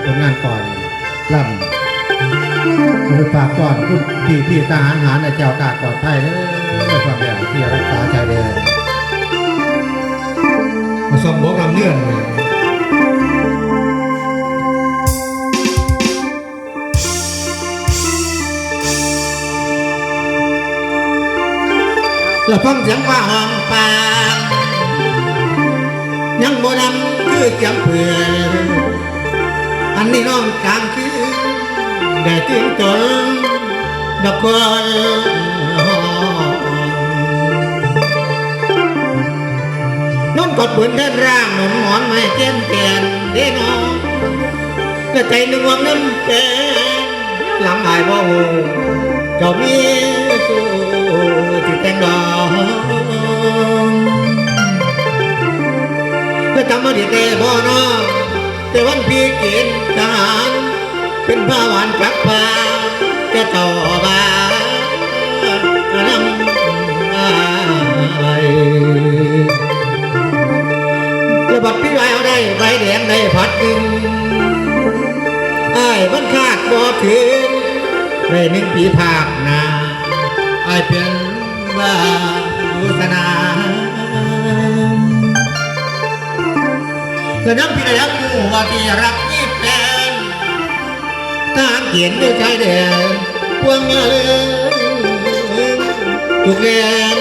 ຜົນງານຟ້ອນລຳ ເອົາໄປຝາກຕ້ອນຄຸນພີ່ໆທະຫານຫານ ໃຫ້ແຄ້ວຄາດປອດໄພເດີ ພວກເຈົ້າທີ່ຮັກສາຊາຍແດນ ມາສ່ອມບອກລຳເລື່ອງ. ລະຟັງສຽງຟ້າຮ້ອງປານ ຍັງບໍ່ນຳຄືສຽງເພື່ອນ ອັນນີ້ນ້ອງກາງຄືນ ໄດ້ຕື່ນຕົນດອກຄອນ ນອນກອດບືນແທນຮ່າງ ໜູນໝອນໄມ້ແກ່ນແກ່ນເດ້ນ້ອງ ກະໃຈໜຶ່ງຫວັງນຳແຟນ ຫຼັງອ້າຍບໍ່ຮູ້ ເຈົ້າມີຊູ້ຊິແຕ່ງດອງ ແລະກຳມະດິແຕ່ບໍ່ນ້ອງ ແຕ່ວັນພີເກນທະຫານ ເປັນຜ້າຫວານຈັກຜ້າ ແຕ່ເຈົ້າບໍ່ມານຳອ້າຍ ແລະບັດປີກາຍເຮົາໄດ້ໃບແດງໄດ້ພັດໜຶ່ງ ອ້າຍມັນຄາດບໍ່ເຖິງ ໄດ້ໜຶ່ງປີພາກໜ້າ ອ້າຍເປັນວ່າຢູ່ສະໜາມ ແລະນຳພີ່ໄດ້ຮັບຮູ້ວ່າທີ່ຮັກມີແຟນ ທະຫານເກນຢູ່ຊາຍແດນ ພວງມາເລີຍ ທຸກແລງ